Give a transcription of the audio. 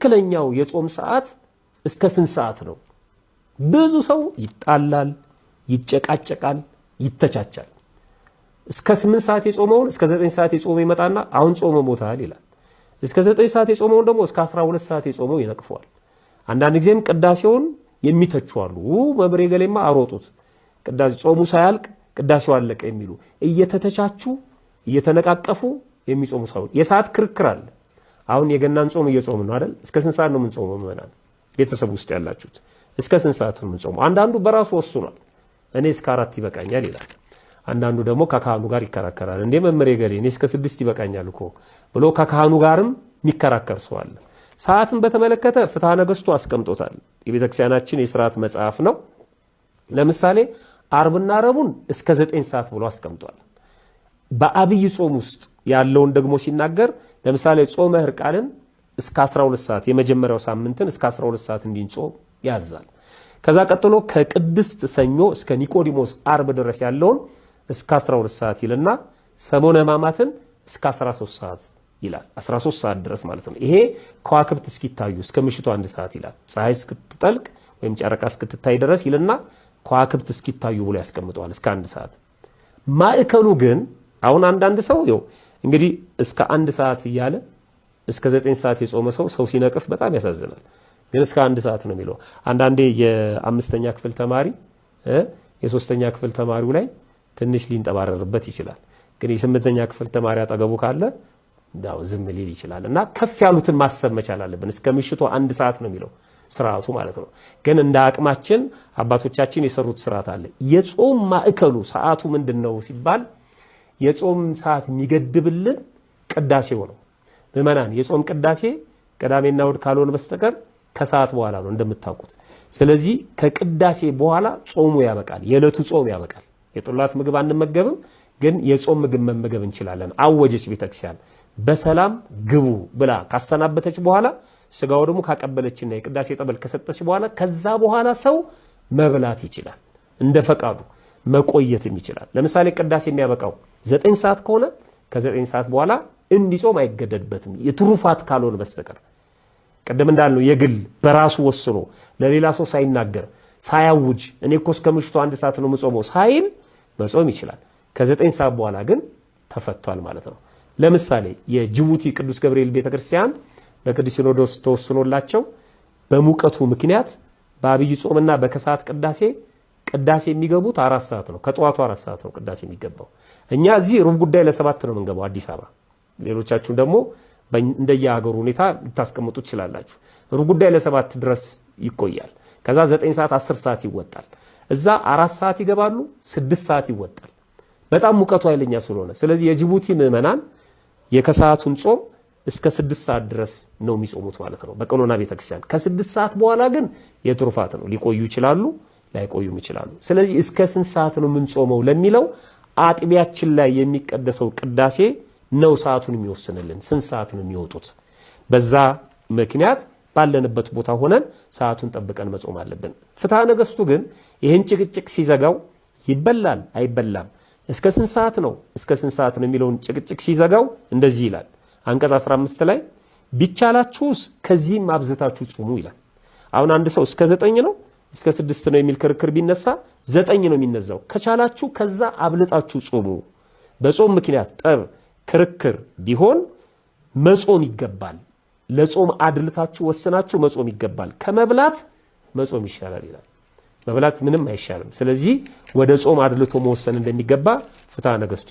ትክክለኛው የጾም ሰዓት እስከ ስንት ሰዓት ነው? ብዙ ሰው ይጣላል፣ ይጨቃጨቃል፣ ይተቻቻል። እስከ 8 ሰዓት የጾመውን እስከ 9 ሰዓት የጾመ ይመጣና አሁን ጾመ ሞታል ይላል። እስከ 9 ሰዓት የጾመውን ደግሞ እስከ 12 ሰዓት የጾመው ይነቅፈዋል። አንዳንድ ጊዜም ቅዳሴውን የሚተቹ አሉ። መምህር ገሌማ አሮጡት፣ ቅዳሴ ጾሙ ሳያልቅ ቅዳሴው አለቀ የሚሉ፣ እየተተቻቹ እየተነቃቀፉ የሚጾሙ ሰው፣ የሰዓት ክርክር አለ። አሁን የገናን ጾም እየጾምን ነው አይደል? እስከ ስንት ሰዓት ነው የምንጾመው? ምዕመናን፣ ቤተሰብ ውስጥ ያላችሁት እስከ ስንት ሰዓት ነው የምንጾመው? አንዳንዱ በራሱ ወስኗል። እኔ እስከ 4 ይበቃኛል ይላል። አንዳንዱ ደግሞ ከካህኑ ጋር ይከራከራል። እንዴ መምህር ገሌ፣ እኔ እስከ 6 ይበቃኛል እኮ ብሎ ከካህኑ ጋርም የሚከራከር ሰው አለ። ሰዓትን በተመለከተ ፍትሐ ነገሥቱ አስቀምጦታል። የቤተክርስቲያናችን የስርዓት መጽሐፍ ነው። ለምሳሌ አርብና ረቡን እስከ 9 ሰዓት ብሎ አስቀምጧል። በአብይ ጾም ውስጥ ያለውን ደግሞ ሲናገር ለምሳሌ ጾመ ሕርቃልን እስከ 12 ሰዓት፣ የመጀመሪያው ሳምንትን እስከ 12 ሰዓት እንዲጾም ያዛል። ከዛ ቀጥሎ ከቅድስት ሰኞ እስከ ኒቆዲሞስ አርብ ድረስ ያለውን እስከ 12 ሰዓት ይልና ሰሞነ ሕማማትን እስከ 13 ሰዓት ይላል። 13 ሰዓት ድረስ ማለት ነው። ይሄ ከዋክብት እስኪታዩ እስከ ምሽቱ 1 ሰዓት ይላል። ፀሐይ እስክትጠልቅ ወይም ጨረቃ እስክትታይ ድረስ ይልና ከዋክብት እስኪታዩ ብሎ ያስቀምጠዋል እስከ 1 ሰዓት። ማዕከሉ ግን አሁን አንዳንድ ሰው ይኸው እንግዲህ እስከ 1 ሰዓት እያለ እስከ 9 ሰዓት የጾመ ሰው ሰው ሲነቅፍ በጣም ያሳዝናል። ግን እስከ 1 ሰዓት ነው የሚለው። አንዳንዴ የአምስተኛ ክፍል ተማሪ የሶስተኛ ክፍል ተማሪው ላይ ትንሽ ሊንጠባረርበት ይችላል። ግን የስምንተኛ ክፍል ተማሪ አጠገቡ ካለ ያው ዝም ሊል ይችላል። እና ከፍ ያሉትን ማሰብ መቻል አለብን። እስከ ምሽቱ 1 ሰዓት ነው የሚለው ስርዓቱ ማለት ነው። ግን እንደ አቅማችን አባቶቻችን የሰሩት ስርዓት አለ። የጾም ማዕከሉ ሰዓቱ ምንድነው ሲባል የጾም ሰዓት የሚገድብልን ቅዳሴው ነው። ምዕመናን፣ የጾም ቅዳሴ ቅዳሜና እሑድ ካልሆነ በስተቀር ከሰዓት በኋላ ነው እንደምታውቁት። ስለዚህ ከቅዳሴ በኋላ ጾሙ ያበቃል። የዕለቱ ጾም ያበቃል። የጥላት ምግብ አንመገብም፣ ግን የጾም ምግብ መመገብ እንችላለን። አወጀች ቤተክርስቲያን፣ በሰላም ግቡ ብላ ካሰናበተች በኋላ፣ ስጋው ደግሞ ካቀበለችና የቅዳሴ ጠበል ከሰጠች በኋላ፣ ከዛ በኋላ ሰው መብላት ይችላል። እንደ ፈቃዱ መቆየትም ይችላል። ለምሳሌ ቅዳሴ የሚያበቃው 9 ሰዓት ከሆነ ከ9 ሰዓት በኋላ እንዲጾም አይገደድበትም፣ የትሩፋት ካልሆነ በስተቀር። ቅድም እንዳልነው የግል በራሱ ወስኖ ለሌላ ሰው ሳይናገር፣ ሳያውጅ፣ እኔ እኮ እስከ ምሽቱ 1 ሰዓት ነው የምጾመው ሳይል መጾም ይችላል። ከ9 ሰዓት በኋላ ግን ተፈቷል ማለት ነው። ለምሳሌ የጅቡቲ ቅዱስ ገብርኤል ቤተክርስቲያን በቅዱስ ሲኖዶስ ተወስኖላቸው በሙቀቱ ምክንያት በአብይ ጾምና በከሰዓት ቅዳሴ ቅዳሴ የሚገቡት 4 ሰዓት ነው። ከጠዋቱ 4 ሰዓት ነው ቅዳሴ የሚገባው። እኛ እዚህ 6:45 ነው የምንገባው አዲስ አበባ። ሌሎቻችሁ ደግሞ እንደየሀገሩ ሁኔታ ልታስቀምጡ ትችላላችሁ። 6:45 ድረስ ይቆያል። ከዛ 9 ሰዓት 10 ሰዓት ይወጣል። እዛ 4 ሰዓት ይገባሉ፣ 6 ሰዓት ይወጣል። በጣም ሙቀቱ ኃይለኛ ስለሆነ፣ ስለዚህ የጅቡቲ ምዕመናን የከሰዓቱን ጾም እስከ 6 ሰዓት ድረስ ነው የሚጾሙት ማለት ነው በቀኖና ቤተክርስቲያን። ከ6 ሰዓት በኋላ ግን የትሩፋት ነው። ሊቆዩ ይችላሉ፣ ላይቆዩም ይችላሉ። ስለዚህ እስከ ስንት ሰዓት ነው የምንጾመው ለሚለው አጥቢያችን ላይ የሚቀደሰው ቅዳሴ ነው ሰዓቱን የሚወስንልን። ስንት ሰዓት ነው የሚወጡት? በዛ ምክንያት ባለንበት ቦታ ሆነን ሰዓቱን ጠብቀን መጾም አለብን። ፍትሐ ነገሥቱ ግን ይህን ጭቅጭቅ ሲዘጋው፣ ይበላል አይበላም፣ እስከ ስንት ሰዓት ነው፣ እስከ ስንት ሰዓት ነው የሚለውን ጭቅጭቅ ሲዘጋው እንደዚህ ይላል። አንቀጽ 15 ላይ ቢቻላችሁስ ከዚህም አብዝታችሁ ጹሙ ይላል። አሁን አንድ ሰው እስከ 9 ነው እስከ 6 ነው የሚል ክርክር ቢነሳ 9 ነው የሚነዛው። ከቻላችሁ ከዛ አብልጣችሁ ጹሙ። በጾም ምክንያት ጠብ ክርክር ቢሆን መጾም ይገባል። ለጾም አድልታችሁ ወስናችሁ መጾም ይገባል። ከመብላት መጾም ይሻላል ይላል። መብላት ምንም አይሻልም። ስለዚህ ወደ ጾም አድልቶ መወሰን እንደሚገባ ፍትሐ ነገሥቱ